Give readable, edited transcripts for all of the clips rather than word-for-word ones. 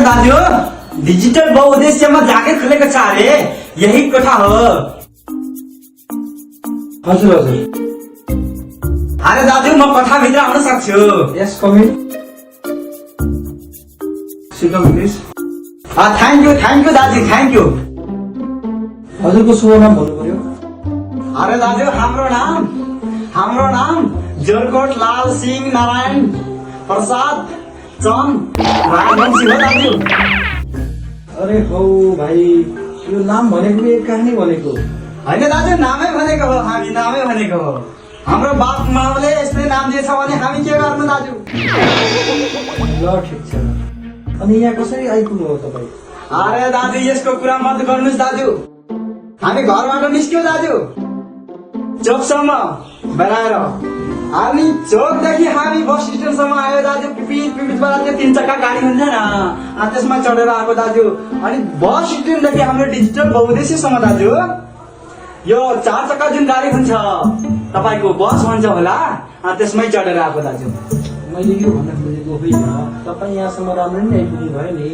दाजु डिजिटल बहुउद्देश्यमा जागिर खोलेको छ अरे यही कोठा हो। हजुर हजुर। अरे दाजु म कोठाभित्र आउन सक्छु? Yes come in. Sit down please. Thank you दाजु, थ्याङ्क यू। हजुरको शुभ नाम भन्नु पर्यो। अरे दाजु हाम्रो नाम जोरकोट लाल सिंह नारायण प्रसाद चन्द राजवंशी हो दाजु। अरे हौ भाइ, यो नाम भनेको कि कहानी भनेको? होइन दाजु, नामै भनेको हो, हामी नामै भनेको हो। हाम्रो बाप माउले यस्तै नाम दिएछ भने हामी के गर्नु दाजु? ल ठिक छ। अनि यहाँ कसरी आइपुग्नु हो तपाईँ? अरे दाजु यसको कुरा मत गर्नुहोस् दाजु। हामी घरबाट निस्क्यौँ दाजु चोकसम्म बेलाएर, अनि चोकदेखि हामी बस स्टेसनसम्म आयो दाजु। पिपितबाट त्यो 3 चक्का गाडी हुन्छ न, त्यसमा चढेर आएको दाजु। अनि बस स्ट्यान्डदेखि हाम्रो डिजिटल बहुउद्देश्यसम्म दाजु यो 4 चक्का जुन गाडी हुन्छ तपाईँको बस भन्छ होला, त्यसमै चढेर आएको दाजु। मैले यो भन्न खोजेको होइन, तपाईँ यहाँसम्म राम्रै नै आइपुग्नु भयो नि।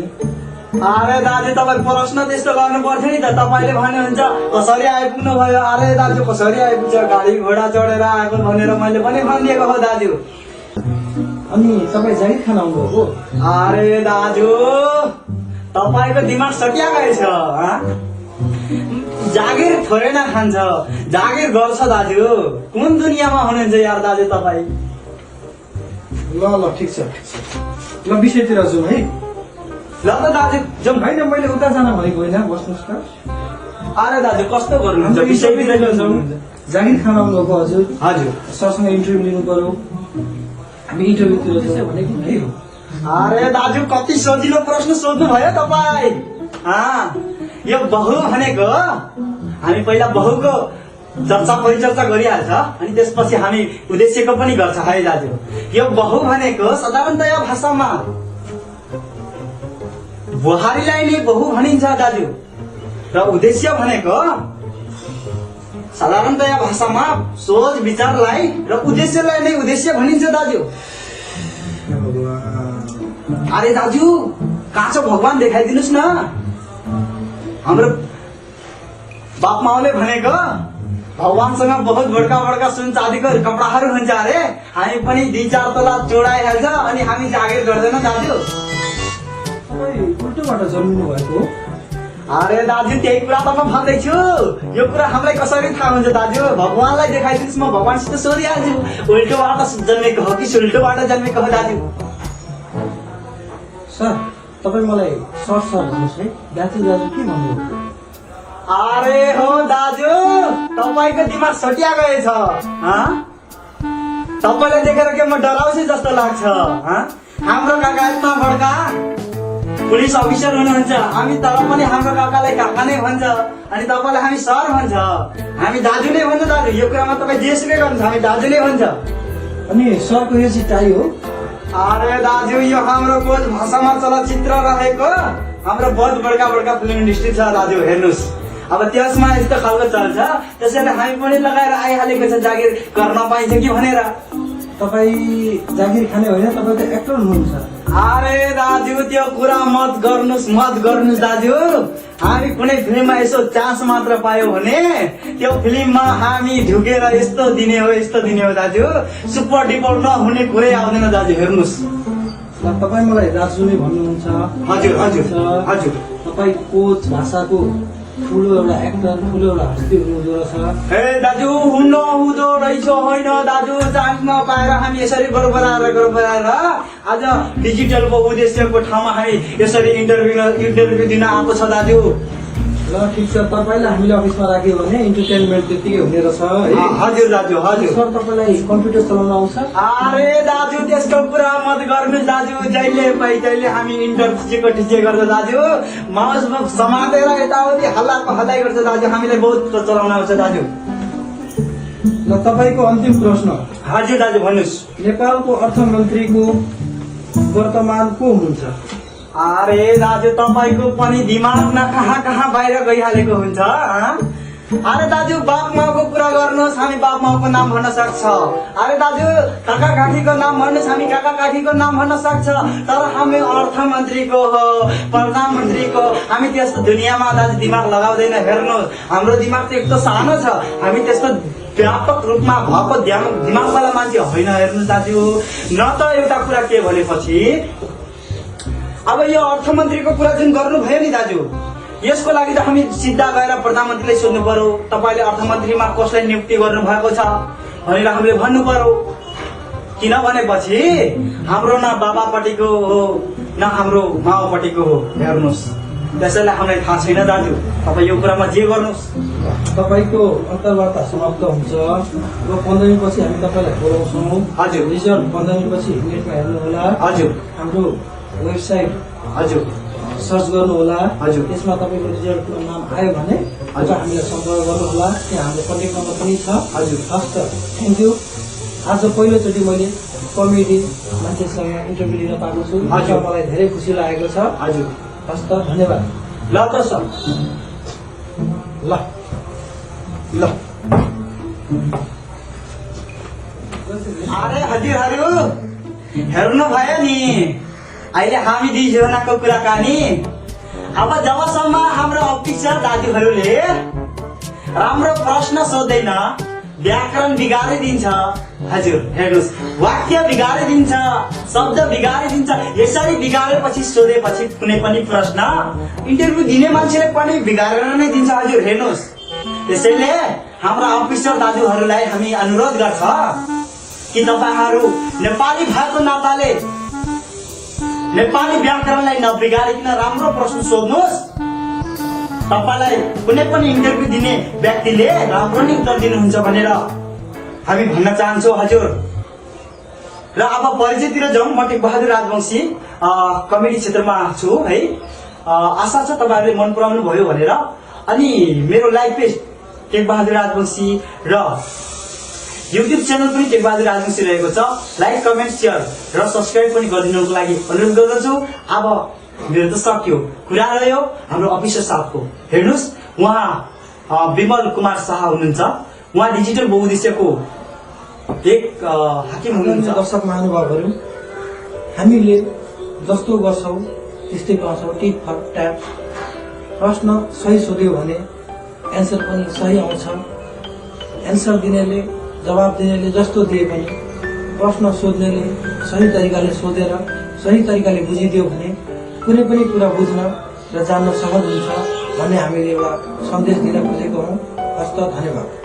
अरे दाजु तपाईँ प्रश्न त्यस्तो गर्नु पर्थ्यो नि त। तपाईँले भन्नुहुन्छ कसरी आइपुग्नु भयो? अरे दाजु कसरी आइपुग्छ, गाडी घोडा चढेर आएको भनेर मैले पनि भनिदिएको हो दाजु। अनि तपाईँ जागिर खान आउनुभएको? अरे दाजु तपाईँको दिमाग सटिया गएछ। जागिर थोरै न खान्छ, जागिर गर्छ दाजु। कुन दुनियाँमा हुनुहुन्छ यार दाजु तपाईँ? ल ठिक छ। ल विषयतिर जाउँ है। ल त दाजु जाउँ। होइन, मैले उता जान भनेको होइन, बस्नुहोस् त। अरे दाजु कस्तो गर्नुहुन्छ? विषयतिर जाउँ। जागिर खान आउनुभएको हजुर? हजुर। सरसँग इन्टरभ्यू लिनु पर्यो। हामी इन्टरभ्यूतिर जाउँ भनेको है हो। अरे दाजु कति सजिलो प्रश्न सोध्नु भयो तपाईँ। यो बहु भनेको हामी पहिला बहुको चर्चा परिचर्चा गरिहाल्छ, अनि त्यसपछि हामी उद्देश्यको पनि गर्छ है दाजु। यो बहु भनेको साधारणतया भाषामा बुहारीलाई नै बहु भनिन्छ दाजु, र उद्देश्य भनेको साधारणतया भाषामा सोच विचारलाई र उद्देश्यलाई नै उद्देश्य भनिन्छ दाजु। अरे दाजु कहाँ छ भगवान देखाइदिनुहोस् न। हाम्रो बाप माउले भनेको भगवानसँग बहुत बडका बडका सुन चाँदीको कपडाहरू हुन्छ अरे, हामी पनि 2-4 तोला चोडाइहाल्छ अनि हामी जागिर गर्दैन दाजु। उल्टो बाटो जन्मिनु भएको? अरे दाजु त्यही कुरा त म भन्दैछु। यो कुरा हामीलाई कसरी थाहा हुन्छ दाजु? भगवानलाई देखाइदिनुहोस्, म भगवानसित सोधिहाल्छु उल्टो बाटो जन्मेको हो कि सुल्टो बाटो जन्मेको हो दाजु। सर तपाईँ मलाई सर भन्नुहोस् है। दाजु के भन्नुभयो? अरे हो दाजु तपाईँको दिमाग सटिया गएछ। तपाईँलाई देखेर के म डराउँछु जस्तो लाग्छ? हाम्रो काका यत्रो बडका पुलिस अफिसर हुनुहुन्छ, हामी तर पनि हाम्रो काकालाई काका नै भन्छ, अनि तपाईँलाई हामी सर भन्छ। हामी दाजु नै भन्छ दाजु। यो कुरामा तपाईँ जेसुकै गर्नुहुन्छ, हामी दाजु नै भन्छ। अनि सरको यो चाहिँ टाई हो? अरे दाजु यो हाम्रो कोच भाषामा चलचित्र रहेको हाम्रो बहुत बडका बडका फिल्म इन्डस्ट्री छ दाजु, हेर्नुहोस्। अब त्यसमा यस्तो खालको चल्छ, त्यसैले हामी पनि लगाएर आइहालेको छ जागिर गर्न पाइन्छ कि भनेर। तपाईँ जागिर खाने होइन, तपाईँ त एक्टर हुनुहुन्छ। अरे दाजु त्यो कुरा मत गर्नुहोस् दाजु। हामी कुनै फिल्ममा यसो चान्स मात्र पायो भने त्यो फिल्ममा हामी ढुकेर यस्तो दिने हो दाजु। सुपर डिपर नहुने कुरै आउँदैन दाजु, हेर्नुहोस्। तपाईँ मलाई दाजु नै भन्नुहुन्छ? हजुर हजुर हजुर। तपाईँ कोच भाषाको ठुलो एउटा एक्टर, ठुलो एउटा हस्ती हुनुहुँदो रहेछ। हे दाजु हुँदो रहेछ होइन दाजु, चान्स नपाएर हामी यसरी बरबराएर आज डिजिटल बहुउद्देश्यको ठाउँमा हामी यसरी इन्टरभ्यू दिन आएको छ दाजु। ल ठिक छ, तपाईँलाई हामीले अफिसमा राख्यो भने इन्टरटेनमेन्ट त्यतिकै हुने रहेछ है। हजुर दाजु हजुर। सर तपाईँलाई कम्प्युटर चलाउन आउँछ? अरे दाजु त्यसको कुरा मत गर्नुहोस् दाजु। जहिले पाइ तहिले हामी इन्टर ठिचे गर्छ दाजु। माउस समातेर यताउति हल्लाइ गर्छ दाजु। हामीलाई बहुत चलाउन आउँछ दाजु। ल तपाईँको अन्तिम प्रश्न। हजुर दाजु भन्नुहोस्। नेपालको अर्थमन्त्रीको वर्तमान को हुनुहुन्छ? अरे दाजु तपाईँको पनि दिमाग न कहाँ बाहिर गइहालेको हुन्छ। अरे दाजु बाप माउको कुरा गर्नुहोस्, हामी बाप माउको नाम भन्न सक्छ। अरे दाजु काका काकीको नाम भन्नुहोस्, हामी काका काकीको नाम भन्न सक्छ। तर हामी अर्थमन्त्रीको हो, प्रधानमन्त्रीको हामी त्यस्तो दुनियाँमा दाजु दिमाग लगाउँदैन। हेर्नुहोस् हाम्रो दिमाग चाहिँ एकदम सानो छ, हामी त्यस्तो व्यापक रूपमा भएको दिमागवाला मान्छे होइन। हेर्नुहोस् दाजु, न त एउटा कुरा के भनेपछि अब यो अर्थमन्त्रीको कुरा जुन गर्नुभयो नि दाजु, यसको लागि त हामी सिधा गएर प्रधानमन्त्रीलाई सोध्नु पर्यो, तपाईँले अर्थमन्त्रीमा कसलाई नियुक्ति गर्नु भएको छ भनेर हामीले भन्नु पर्यो। किनभनेपछि हाम्रो न बाबापट्टिको हो न हाम्रो माओपट्टिको हो। हेर्नुहोस् त्यसैले हामीलाई थाहा छैन दाजु, तपाईँ यो कुरामा जे गर्नुहोस्। तपाईँको अन्तर्वार्ता समाप्त हुन्छ र 15 मिनटपछि हामी तपाईँलाई बोलाउँछौँ। हजुर। रिजल्ट 15 मिनटपछि नेटमा हेर्नुहोला। हजुर। हाम्रो वेबसाइट हजुर सर्च गर्नुहोला। हजुर। त्यसमा तपाईँको रिजल्टको नाम आयो भने हजुर हामीलाई सम्पर्क गर्नुहोला। त्यहाँ हाम्रो कन्ट्याक्ट नम्बर पनि छ। हजुर। हस् त, थ्याङ्क यू। आज पहिलोचोटि मैले कमेडी मान्छेसँग इन्टरभ्यू लिन पाएको छु। हजुर। मलाई धेरै खुसी लागेको छ। हजुर। हस् त, धन्यवाद। ल त सर, ल ल। अरे हजुरहरू हेर्नु भयो नि, अहिले हामी दुईजनाको कुराकानी। अब जबसम्म हाम्रो अफिसर दाजुहरूले राम्रो प्रश्न सोध्दैन, व्याकरण बिगारिदिन्छ। हजुर हेर्नुहोस्, वाक्य बिगारिदिन्छ, शब्द बिगारिदिन्छ। यसरी बिगारेपछि सोधेपछि कुनै पनि प्रश्न इन्टरभ्यू दिने मान्छेले पनि बिगारेर नै दिन्छ। हजुर हेर्नुहोस्, त्यसैले हाम्रा अफिसर दाजुहरूलाई हामी अनुरोध गर्छ कि तपाईहरू नेपाली भएको नाताले नेपाली व्याकरणलाई नबिगारिकन राम्रो प्रश्न सोध्नुहोस्। तपाईलाई कुनै पनि इन्टरभ्यू दिने व्यक्तिले राम्रो नै उत्तर दिनुहुन्छ भनेर हामी भन्न चाहन्छौँ। हजुर, र अब परिचयतिर जाउँ। म टेकबहादुर राजवंशी कमेडी क्षेत्रमा छु है। आशा छ तपाईँहरूले मन पराउनु भयो भनेर। अनि मेरो लाइभ पेज टेकबहादुर राजवंशी र युट्युब च्यानल पनि टेकबहादुर राजवंशी रहेको छ। लाइक, कमेन्ट, सेयर र सब्सक्राइब पनि गरिदिनुको लागि अनुरोध गर्दछु। अब मेरो त सक्यो, कुरा रह्यो हाम्रो अफिसर साहबको। हेर्नुहोस्, उहाँ विमल कुमार शाह हुनुहुन्छ। उहाँ डिजिटल बहुउद्देश्यको एक हाकिम हुनुहुन्छ। दर्शक महानुभावहरू, हामीले जस्तो गर्छौँ त्यस्तै पाउँछौँ। Tip for tap. प्रश्न सही सोध्यो भने एन्सर पनि सही आउँछ। एन्सर दिनेले, जवाब दिनेले जस्तो दिए पनि प्रश्न सोध्नेले सही तरिकाले सोधेर सही तरिकाले बुझिदियो भने कुनै पनि कुरा बुझ्न र जान्न सहज हुन्छ भन्ने हामीले एउटा सन्देश दिन खोजेको हौँ। हस्त, धन्यवाद।